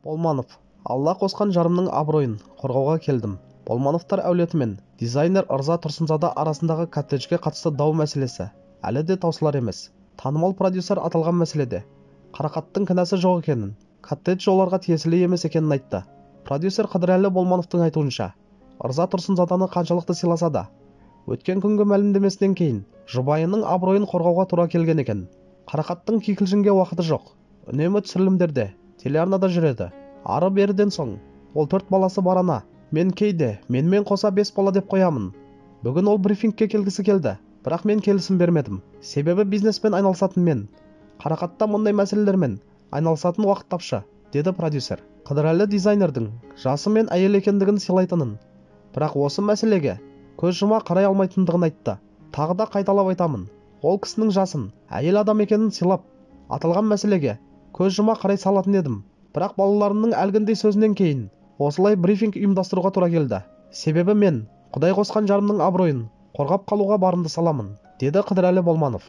Болманов: Алла қосқан жарымның абыройын қорғауға келдім. Болмановтар әулеті мен дизайнер Ырза Тұрсынзада арасындағы коттеджге қатысты дау мәселесі әлі де таусылар емес. Танымал продюсер аталған мәселеде Қарақаттың кінәсі жоқ екенін, коттедж оларға тиесілі емес екенін айтты. Продюсер Қыдырәлі Болмановтың айтуынша, Ырза Тұрсынзаданы қаншалықты сыйласа да, өткен күнгі мәлімдемесінен кейін жұбайының абыройын қорғауға тура келген екен. Қарақаттың кикілжіңге уақыты жоқ. Үнемі түсірілімдерде, телеарнада жүреді. Ары-беріден соң ол 4 баласы бар ана. Мен кейде менімен қоса 5 бала деп қоямын. Бүгін ол брифингке келгісі келді, бірақ мен келісім бермедім. Себебі бизнеспен айналысатын мен. Қарақатта мұндай мәселелермен айналысатын уақыт тапшы, деді продюсер. Қыдырәлі дизайнердің жасы мен әйел екендігін сыйлайтынын, бірақ осы мәселеге көз жұма қарай алмайтындығын айтты. Тағы да қайталап айтамын, ол кісінің жасын, әйел адам екенін сыйлап, аталған мәселеге көз жұма қарай салатын едім. Бірақ балаларымның әлгіндей сөзінен кейін осылай брифинг ұйымдастыруға тура келді. Себебі мен Құдай қосқан жарымның абыройын қорғап қалуға барымды саламын, деді Қыдырәлі Болманов.